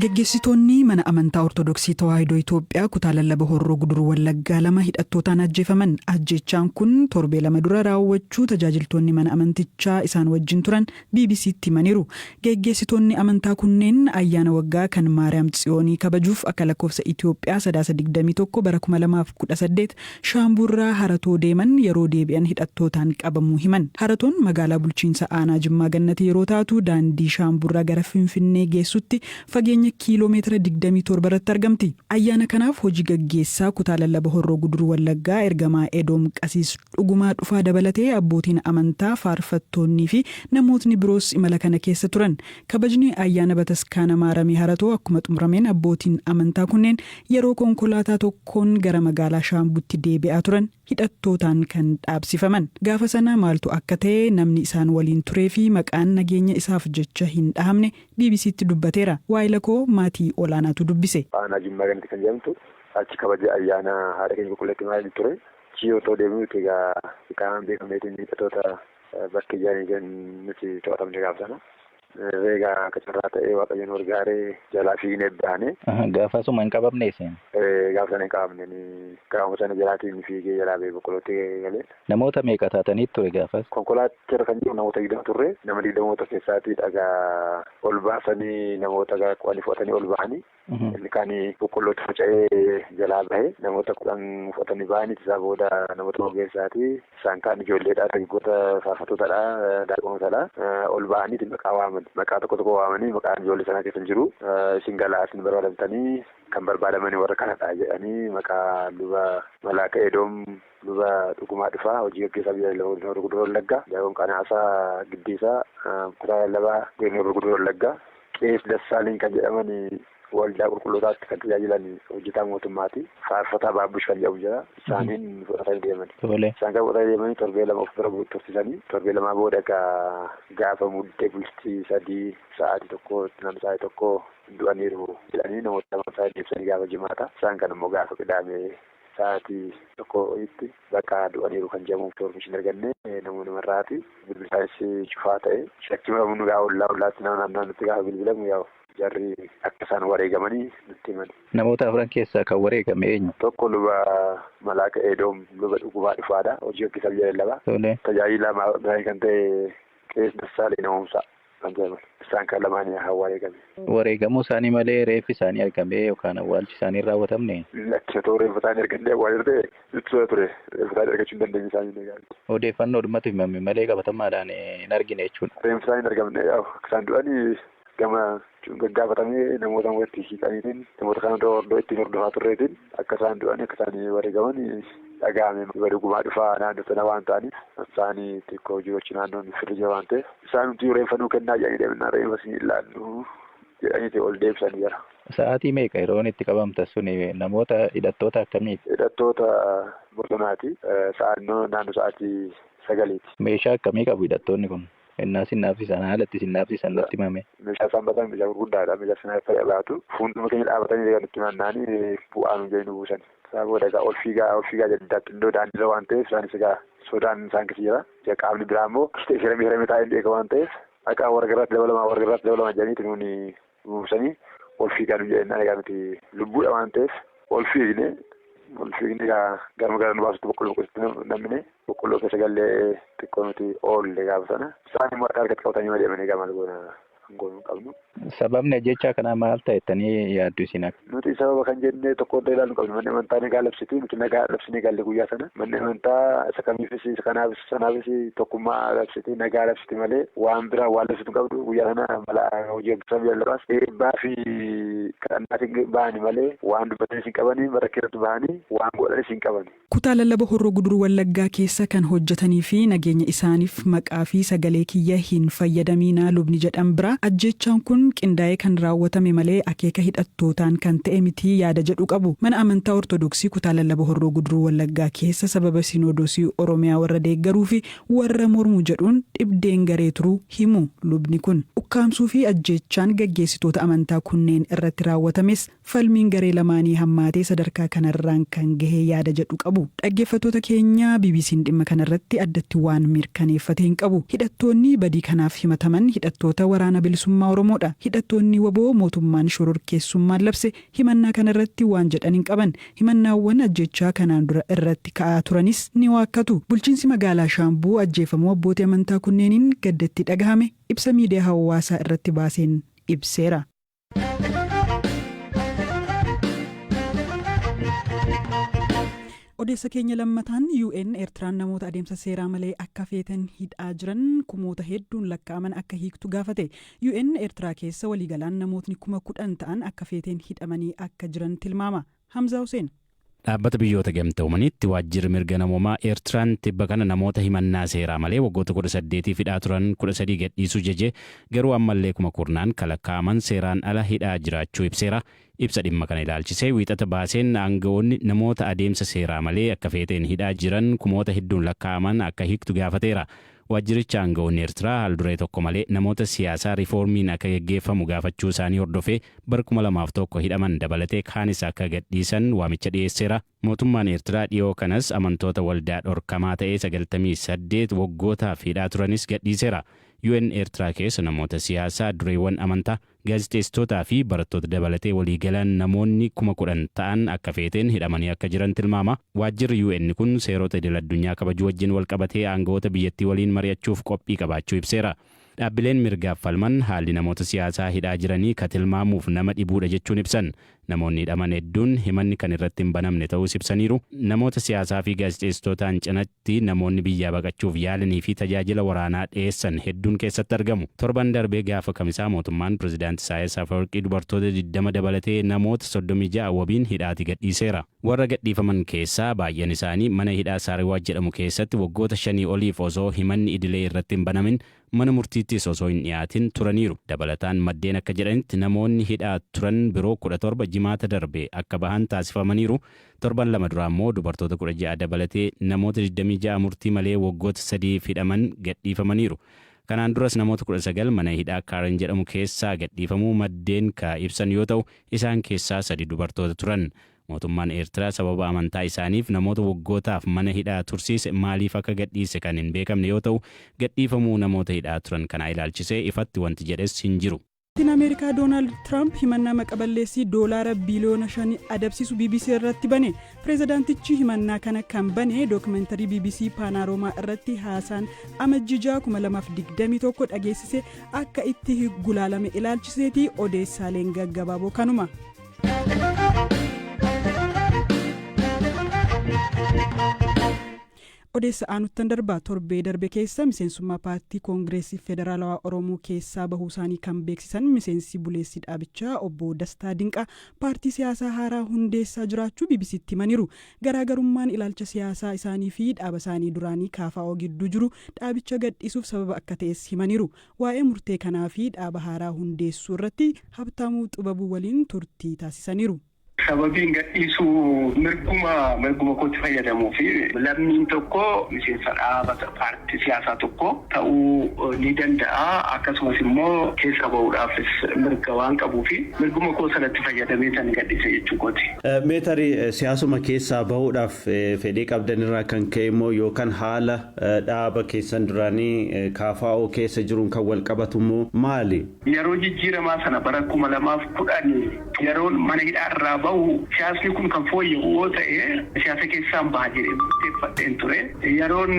Geggeessitoonni mana amantaa Ortodoksii Tawaahidoo Itoophiyaa kutaa lallaba Horroo Guduruu Wallaggaa lama hidhattootaan ajjeefaman. Ajjeechaan kun torbee 2 dura raawwachuu tajaajiltoonni mana amantichaa isaan wajjin turan BBCtti himaniiru. Geggeessitoonni amantaa kunneen ayyaana waggaa kan Maariyaam Tsiyoonii kabajuuf akka lakkoofsa Itoophiyaa Sadaasa 21 bara 2018 Shaambuurraa Haratoo deeman yeroo deebi'an hidhattootaan qabamuu himan. Haratoon magaalaa bulchiinsa aanaa Jimmaa Gannatii yeroo taatu daandii Shaambuurraa gara Finfinnee geessutti fageenya kiiloo meetira 27 irratti argamti. Ayyaana kanaaf hoji gaggeessaa kutaa lallaba Horroo Guduruu Wallaggaa Ergamaa Edoom Qasiis Dhugumaa Dhufaa dabalatee abbootiin amantaa, faarfattoonnii fi namootni biroos imala kana keessa turan. Kabajni ayyaana Bataskaana Maaramii Haratoo akkuma xumurameen abbootiin amantaa kunneen yeroo konkolaataa tokkoon gara magaalaa Shaambuutti deebi'aa turan hidhattootaan kan dhaabsifaman. Gaafa sana maaltu akka ta'e namni isaan waliin turee fi maqaan nageenya isaaf jecha hin dhahamne BBCtti dubbateera. Waayila koo Maatii Olaanaatu dubbise. Aanaa Jimmaa Gannatii kan jedhamtu achi kabaja ayyaana haadha keenya qulqulleettii Maariyaamii ture. Achii otoo deemnuu nuti egaa qaamaan beekamneetiin hidhattoota bakkee jiraniitiin nuti to'atamne gaafa sana. Egaa akka carraa ta'ee Waaqayyo nu gargaaree jalaa fiignee baane. Gaafasuma hin qabamne isin? Gaafa sana hin qabamne. Qaama sana jalaatiin fiigee jalaa ba'ee boqqolootti galee. Namoota meeqa taatanii ture gaafas? Konkolaataa irra kan jiru namoota 20 turre. Nama 20 keessaatii dhagaa ol baasanii namoota gara kudhanii fudhatanii ol bahanii. Inni kaan boqqollootti faca'ee jalaa bahe. Namoota 10 fudhatanii bahanii isaa booda namoota ogeessaati. Isaan kaan ijoolleedha, dargaggoota faarfattootadha, daaqonootadha. Ol bahaniiti maqaa waaman. Maqaa tokko tokko waamanii maqaan ijoollee sanaa keessa hin jiru. Isin galaa isin barbaadamtanii kan barbaadamanii warra kanadha jedhanii maqaa luba Malaaka Edoom, luba Dhugumaa Dhufaa, hojii gaggeessaa biyya Lallabaa Godina Horroo Guduruu Wallaggaa, Daaqon Qanaasaa Giddiisaa, kutaa lallabaa Godina Horroo Guduruu Wallaggaa, Qees Dassaaleny kan jedhaman waldaa qulqullootaatti kan tajaajilan hojjetaa mootummaati. Faarfataa Baabbush kan jedhamu jira. Isaaniin fudhatanii deeman. Isaan kan fudhatanii deemanii torbee 2 of bira tursiisanii torbee lamaa booda egaa gaafa muddee bultii 3 sa'aatii 1 naannoo sa'aatii 1 du'aniiru jedhanii namoota lamaan isaanii deebisanii gaafa jimaata. Isaan kan immoo gaafa qidaamee sa'aatii 1 olitti bakka du'aniiru kan jedhamu information arganne namoonni marraati. Bilbilli isaanis cufaa ta'e. Shakkii maramu nu gaa ollaa ollaatti nama naannoo nutti gaafa bilbilamu yaa'u jarri akka isaan wareegamanii nutti himan. Namoota afran keessaa kan wareegame eenyu? Tokko luba Malaaka Edoom luba Dhugumaa Dhufaadha. Hojii gaggeessaa biyya lallabaa. Tajaajila maayii kan ta'e Qees Dassaaleny Namoomsaa kan jedhaman. Isaan kan lamaanii haa wareegame. Wareegamuu isaanii malee reeffi isaanii argamee yookaan awwaalchi isaanii hin raawwatamne? Lakki otoo reeffa isaanii argannee awwaallee ta'e nutti tola ture. Reeffa isaanii argachuu hin dandeenye isaanii egaa. Odeeffannoodhumatu himame malee qabatamaadhaan hin argine jechuudha. Reeffi isaanii hin argamne akka isaan du'anii gama gaggaafatamee namoota walitti hiiqaniitiin namoota kana dura hordoo ittiin hordofaa turreetiin akka isaan du'anii akka isaan wareegaman dhaga'ame. Luba Dhugumaa Dhufaa naannoo sana waan ta'aniif isaanii xiqqoo hojii gochuu naannoon firri jira waan ta'eef isaan nuti reenfa nuu kennaa jedhanii deemnaan reenfa isin hin laannu jedhaniiti ol deebisanii jara. Sa'aatii meeqa yeroon itti qabamtan suni namoota hidhattoota akkamiiti? Hidhattoota bosonaati. Sa'aannoo naannoo sa'aatii 9ti. Meeshaa akkamii qabu hidhattoonni kun? Ennaa isin dhaabsisan haala itti isin dhaabsisan natti himame. Meeshaa isaan baatan meeshaa gurguddaadha. Meeshaa sniper baatu. Fuulduruma keenya dhaabatanii egaa nutti naanna'anii bu'aa nuun jedhanii nu buusan. Isaa booda egaa ol fiigaa ol fiigaa jedhu xinnoo daandiirra waan ta'eef isaanis egaa sodaan isaan keessa jira. Egaa qaamni biraa immoo hiramee hiramee taa'ee eega waan ta'eef dhaqaa warra garaatti dabalamaa warra garaatti dabalamaa jedhaniiti nuuni buusanii ol fiigaa nuun jedhennaan egaa nuti lubbuudha waan ta'eef ol fiigne ol fiigne egaa garuma gara nu baasutti boqqolloo boqqollootti nam'ine boqqolloo keessa gallee xiqqoo nuti oolle gaafa sana isaan immoo harka harkatti qabatanii ma deemanii egaa maal goona kan goonu hin qabnu. Sababni ajjeechaa kanaa maal ta'e jettanii yaaddu isin akka? Nuti sababa kan jennee tokko illee ilaaluu hin qabnu. Manni amantaa nagaa labsiti. Nuti nagaa labsinee galle guyyaa sana. Manni amantaa isa kamiifis isa kanaafis sanaafis tokkummaa labsiti nagaa labsiti malee waan biraa waan labsitu hin qabdu. Guyyaa sana mala hojii gaggeessaa biyya lallabaas eebbaa fi kadhannaatiin bahani malee waan dubbatanis hin qabani bara keessatti bahanii waan godhanis hin qabani. Kutaa lallaba Horroo Guduruu Wallaggaa keessa kan hojjetanii fi nageenya isaaniif maqaa fi sagalee kiyya hin fayyadamiinaa lubni jedhan biraa ajjeechaan kun qindaa'ee kan raawwatame malee akeeka hidhattootaan kan ta'e miti yaada jedhu qabu. Mana amantaa Ortodoksii kutaa lallaba Horroo Guduruu Wallaggaa keessa sababa Sinoodosii Oromiyaa warra deeggaruu fi warra mormu jedhuun dhibdeen garee turuu himu lubni kun. Ukkaamsuu fi ajjeechaan gaggeessitoota amantaa kunneen irratti raawwatames Falmiin garee lamaanii hammaatee sadarkaa kanarraan kan gahe yaada jedhu qabu. Dhaggeeffattoota keenya BBCn dhimma kanarratti addatti waan mirkaneeffate hin qabu. Hidhattoonni badii kanaaf himataman hidhattoota Waraana Bilisummaa Oromoodha. Hidhattoonni WBO mootummaan shororkeessummaan labse himannaa kana irratti waan jedhan hin qaban. Himannaawwan ajjeechaa kanaan dura irratti ka'aa turanis ni waakkatu. Bulchiinsi magaalaa Shaambuu ajjeefamuu abbootii amantaa kunneeniin gadda itti dhagahame ibsa miidiyaa hawaasaa irratti baaseen ibseera. Odeessa keenya lammataan, UN Eertiraan namoota adeemsa seeraa malee akka feeten hidhaa jiran kumoota hedduun lakkaa'aman akka hiiktu gaafate. UN Eertiraa keessa waliigalaan namootni 10,000 ta'an akka feeteen hidhamanii akka jiran tilmaama. Hamzaa Huseen. Dhaabbata Biyyoota Gamtoomaniitti waajjirri mirga namoomaa Eertiraan tibba kana namoota himannaa seeraa malee waggoota 18f hidhaa turan 13 gadhiisuu jaje, garuu ammallee kuma kurnaan kan lakkaa'aman seeraan ala hidhaa jiraachuu ibseera. Ibsa dhimma kana ilaalchisee Wiixata baaseen, aanga'oonni namoota adeemsa seeraa malee akka feeteen hidhaa jiran kumoota hedduun lakkaa'aman akka hiiktu gaafateera. Waajjirichi aanga'oonni Eertiraa haal-duree tokko malee namoota siyaasaa riifoormiin akka geggeeffamu gaafachuu isaanii hordofee bara 2001 hidhaman dabalatee kaanis akka gadhiisan waamicha dhiyeesseera. Mootummaan Eertiraa dhiyoo kanas amantoota waldaa dhorkamaa ta'e 98 waggootaaf hidhaa turanis gadhiiseera. UN Eertiraa keessa namoota siyaasaa, dureewwan amantaa, gaazexeessitootaa fi barattoota dabalatee waliigalaan namoonni 10,000 ta'an akka feeteen hidhamanii akka jiran tilmaama. Waajjirri UN kun seerota idil-addunyaa kabajuu wajjin walqabatee aanga'oota biyyattii waliin mari'achuuf qophii qabaachuu ibseera. Dhaabbileen mirgaaf falman haalli namoota siyaasaa hidhaa jiranii ka tilmaamuuf nama dhibuudha jechuun ibsan. Namoonni hidhaman hedduun himanni kan irratti hin banamne ta'uus ibsaniiru. Namoota siyaasaa fi gaazexeessitootaan cinatti namoonni biyyaa baqachuuf yaalanii fi tajaajila waraanaa dhiyeessan hedduun keessatti argamu. Torban darbe gaafa Kamisaa mootummaan Pirezidaant Isaayyaas Afawarqii dubartoota 20 dabalatee namoota 36 wabiin hidhaatii gadhiiseera. Warra gadhiifaman keessaa baay'een isaanii mana hidhaa Saariwaa jedhamu keessatti waggoota shanii oliif osoo himanni idilee irratti hin banamin, mana murtiittis osoo hin dhiyaatin turaniiru. Dabalataan maddeen akka jedhanitti, namoonni hidhaa turan biroo 17 Jimaata darbe akka bahan taasifamaniiru. Torban 2 dura ammoo dubartoota 16 dabalatee namoota 26 murtii malee waggoota sadiif hidhaman gadhiifamaniiru. Kanaan duras namoota 19 mana hidhaa Kaaren jedhamu keessaa gadhiifamuu maddeen ka ibsan yoo ta'u, isaan keessaa sadi dubartoota turan. Mootummaan Eertiraa sababa amantaa isaaniif namoota waggootaaf mana hidhaa tursiise maaliif akka gadhiise kan hin beekamne yoo ta'u, gadhiifamuu namoota hidhaa turan kanaa ilaalchisee ifatti wanti jedhes hin jiru. Pirezidaantiin Ameerikaa Doonaald Tiraamp himannaa maqaballeessii doolaara biiliyoona 5 adabsiisu bbc irratti bane. Pirezidaantichi himannaa kana kan bane dookimantarii bbc Paanaroomaa irratti haasaan Amajjii 6, 2021 dhageessise akka itti gulaalame ilaalchiseeti. Odeessaaleen gaggabaaboo kanuma. Odeessa aanuttan darba. Torbee darbe keessa miseensummaa paartii Koongireesii Federaalawaa Oromoo keessaa bahuu isaanii kan beeksisan miseensi buleessi dhaabichaa obbo Dastaa Dinqaa paartii siyaasaa haaraa hundeessaa jiraachuu BBCtti himaniiru. Garaagarummaan ilaalcha siyaasaa isaanii fi dhaaba isaanii duraanii KFO gidduu jiru dhaabicha gadhiisuuf sababa akka ta'es himaniiru. Waa'ee murtee kanaa fi dhaaba haaraa hundeessuu irratti Habtaamuu Xibabuu waliin turtii taasisaniiru. Sababiin gadhiisuu mirguma kootti fayyadamuufi. Lammiin tokko miseensa dhaaba paartii siyaasaa tokko ta'uu ni danda'a. Akkasumas immoo keessa bahuudhaafis mirga waan qabuufi mirguma koo sanatti fayyadameetan gadhiise jechuu kooti. Mee tarii siyaasuma keessaa bahuudhaaf fedhii qabdanirraa kan ka'e immoo yookaan haala dhaaba keessan duraanii KFO keessa jiruun kan wal qabatu immoo maali? Yeroo jijjiiramaa sana bara 2010 yeroon mana hidhaa irraa bahu siyaasni kun kan fooyya'u yoo ta'e siyaasa keessaan baha jedhee murteeffadheen ture. Yeroon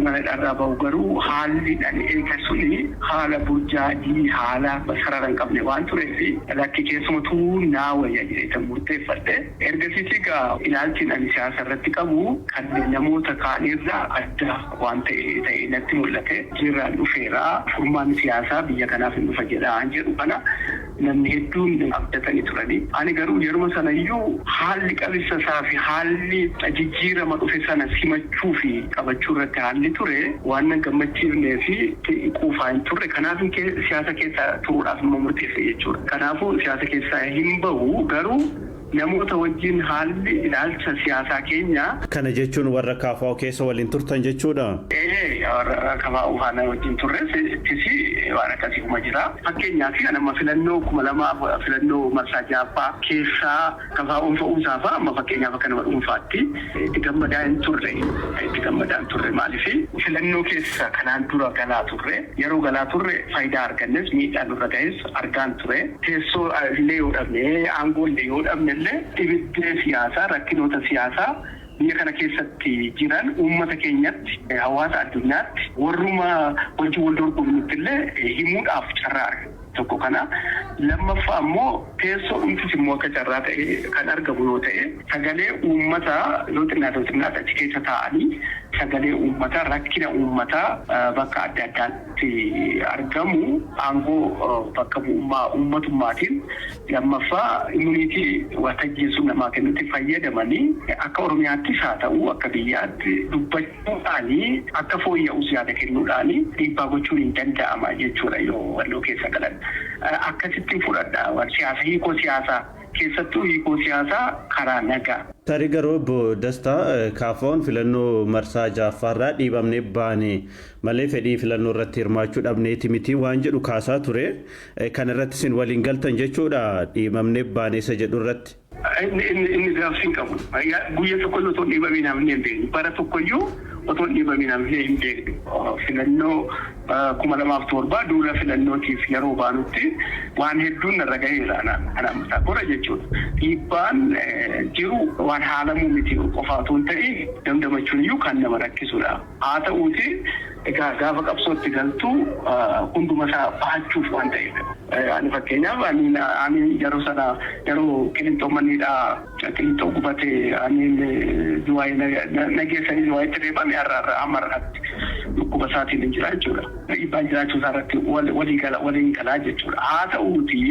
mana hidhaa irraa bahu garuu haalli ani eege suni haala burjaajii, haala sarara hin qabne waan tureef lakki keessuma turuun naa wayya jedheetan murteeffadhe. Ergasiis egaa ilaalchiin ani siyaasa irratti qabu kan namoota kaaniirraa adda waan ta'e ta'ee natti mul'ate. Jijjiirraan dhufeera, furmaanni siyaasaa biyya kanaaf hin dhufa jedha jedhu kana namni hedduun abdatanii turani. Ani garuu yeruma sanayyuu haalli qabinsa isaa fi haalli jijjiirama dhufe sana simachuu fi qabachuu irratti haalli ture waan nan gammachiifnee fi quufaa hin turre. Kanaaf siyaasa keessa turuudhaaf immoo murteesse jechuudha. Kanaafuu siyaasa keessaa hin bahu garuu Namoota wajjin haalli ilaalcha siyaasaa keenya. Kana jechuun warra KFO keessa waliin turtan jechuudha? Ee, warra KFO faana wajjin turres ittis waan akkasii kuma jira. Fakkeenyaaf kan amma filannoo 2000 filannoo marsaa jaaffaa keessaa KFO'n fe'umsaa fa'a amma fakkeenyaaf akka nama dhuunfaatti itti gammadaa hin turre. Itti gammadaa hin turre, maaliif filannoo keessa kanaan dura galaa turre, yeroo galaa turre faayidaa argannes miidhaa nurra ga'es argaan ture. Teessoo illee yoo dhabne, aangoo illee yoo dhabne illee, dhibiddee siyaasaa, rakkinoota siyaasaa biyya kana keessatti jiran uummata keenyatti, hawaasa addunyaatti, warruma wajjin wal dorgomnutti illee himuudhaaf carraa argata. Tokko kana. Lammaffaa immoo teessoo dhumtis immoo akka carraa ta'e kan argamu yoo ta'e, sagalee uummataa yoo xinnaate xinnaate achi keessa taa'anii sagalee uummataa, rakkina uummataa bakka adda addaatti argamu aangoo bakka bu'ummaa uummatummaatiin, lammaffaa immunity waltajjiin sun namaa kennutti fayyadamanii akka Oromiyaattis haa ta'u akka biyyaatti dubbachuudhaanii akka fooyya'us yaada kennuudhaanii dhiibbaa gochuun hin danda'ama jechuudha yoo walloo keessa galan. Akkasitti fudhadha siyaasa, hiikoo siyaasaa, keessattuu hiikoo siyaasaa karaa nagaa. Tarii garuu obbo Dastaa, KFO'n filannoo marsaa ja'affaarraa dhiibamnee baane malee fedhii filannoo irratti hirmaachuu dhabneeti miti waan jedhu kaasaa ture. Kana irratti isin waliin galtan jechuudha, dhiibamnee baane isa jedhu irratti? Inni gaafsii hin qabu. Guyya tokkoyyuu otoo dhiibamee namni hin beeknu. Bara tokkoyyuu otoo dhiibamee namni hin beeknu. Filannoo 2007 duula filannootiif yeroo baanutti waan hedduun narra gaheera anaan mataa kora jechuudha. Dhiibbaan jiru waan haalamuu miti qofa otoo hin ta'in dandamachuun iyyuu kan nama rakkisudha. Haa ta'uuti egaa gaafa qabsootti galtu hunduma isaa bahachuuf waan ta'eef. Ani fakkeenyaaf ani yeroo sana, yeroo Qilinxoo manniidhaa Qilinxoo gubate, ani Zuwaayii nageessanii Zuwaayitti reebame, har'a har'a hamma har'aatti dhukkuba isaatiin hin jira jechuudha. Dhiibbaan jiraachuu isaa irratti walii gala, waliin galaa jechuudha. Haa ta'uuti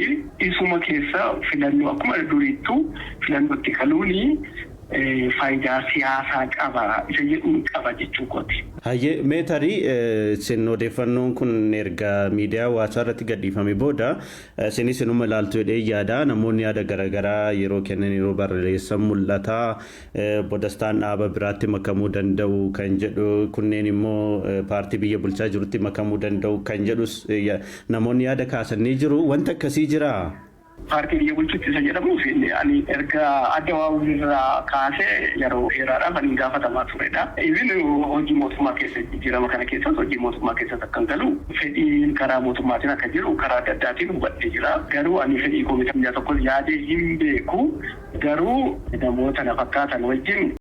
isuma keessa filannoo akkuma duriittuu filannootti galuuni faayidaa siyaasaa qaba isa jedhuun qaba jechuu kooti. Hayyee, mee tarii isin odeeffannoon kun erga miidiyaa hawaasaa irratti gadhiifame booda isinis inuma ilaaltu jedhee yaada. Namoonni yaada garaagaraa yeroo kennan, yeroo barreessan mul'ata. Obbo Dastaan dhaaba biraatti makamuu danda'u kan jedhu, kunneen immoo paartii biyya bulchaa jirutti makamuu danda'u kan jedhus namoonni yaada kaasanii jiru. Wanta akkasii jiraa? Paartii biyya bulchutti isa jedhamuuf ani erga adda waa'uu irraa kaasee yeroo dheeraadhaaf ani gaafatamaa turedha. Even hojii mootummaa keessa, jijjiirama kana keessas hojii mootummaa keessas akkan galu fedhiin karaa mootummaatiin akka jiru karaa adda addaatiin hubadhee jira. Garuu ani fedhii koomitii biyya tokkos yaadee hin beeku. Garuu namoota na fakkaatan wajjin